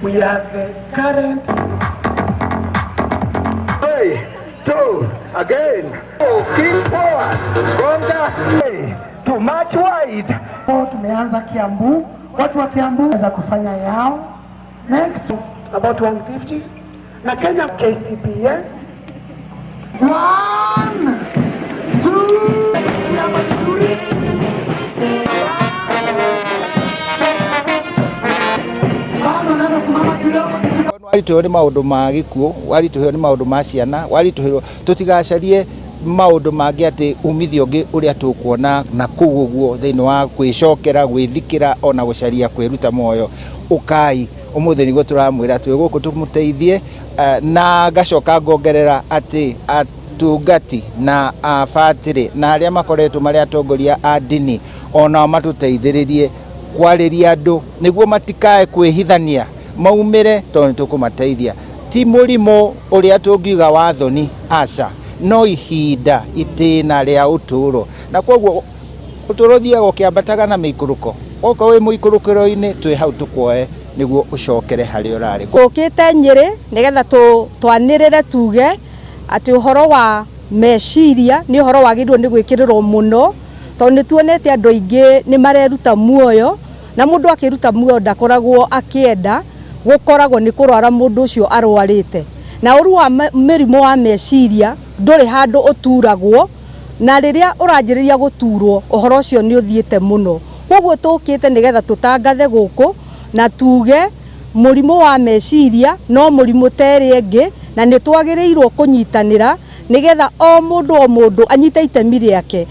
We are the current. Three, two, again. Oh, keep forward. Gonga. Hey, too much wide. Tumeanza Kiambu, watu wa Kiambu za kufanya yao. Next About 150. Na Kenya KCPA. One, two, simama vizuri. Bado unaweza simama kidogo. Waritũhĩrwo nĩ maũndũ ma gĩkuũ, waritũhĩrwo nĩ maũndũ ma ciana, waritũhĩrwo, tũtigacarie maũndũ mangĩ atĩ umithio ũngĩ ũrĩa tũkuona na kũu ũguo thĩinĩ wa kwĩcokera, gwĩthikĩra ona gũcaria kwĩruta muoyo. Ũkai ũmũthĩ nĩguo tũramwĩra twĩ gũkũ tũmũteithie, na ngacoka ngongerera atĩ atungati na abatĩrĩ na arĩa makoretwo marĩ atongoria a ndini onao matũteithĩrĩrie kwarĩria andũ nĩguo matikae kwĩhithania, maumĩre tondũ nĩtũkũmateithia. Ti mũrimũ ũrĩa tũngiuga wa thoni, aca, no ihinda itĩna rĩa ũtũũro, na koguo ũtũũro ũthiaga ũkĩambataga na mĩikũrũko. Okorwo wĩ mũikũrũkĩro-inĩ, twĩ hau tũkuoe nĩguo ũcokere harĩa ũrarĩ. Tũkĩte Nyĩrĩ nĩgetha twanĩrĩre tuge atĩ ũhoro wa meciria nĩ ũhoro wagĩrĩirwo nĩ gwĩkĩrĩrwo mũno, tondũ nĩ tuonete andũ aingĩ nĩ mareruta muoyo, na mũndũ akĩruta muoyo ndakoragwo akĩenda, gũkoragwo nĩ kũrwara mũndũ ũcio arwarĩte. Na ũru wa mĩrimũ wa meciria ndũrĩ handũ ũturagwo, na rĩrĩa ũranjĩrĩria gũturwo ũhoro ũcio nĩ ũthiĩte mũno. Koguo tũkĩte nĩgetha tũtangathe gũkũ na tuge mũrimũ wa meciria no mũrimũ ta ĩrĩa ĩngĩ, na nĩ twagĩrĩirwo kũnyitanĩra nĩgetha o mũndũ o mũndũ anyite itemi rĩake.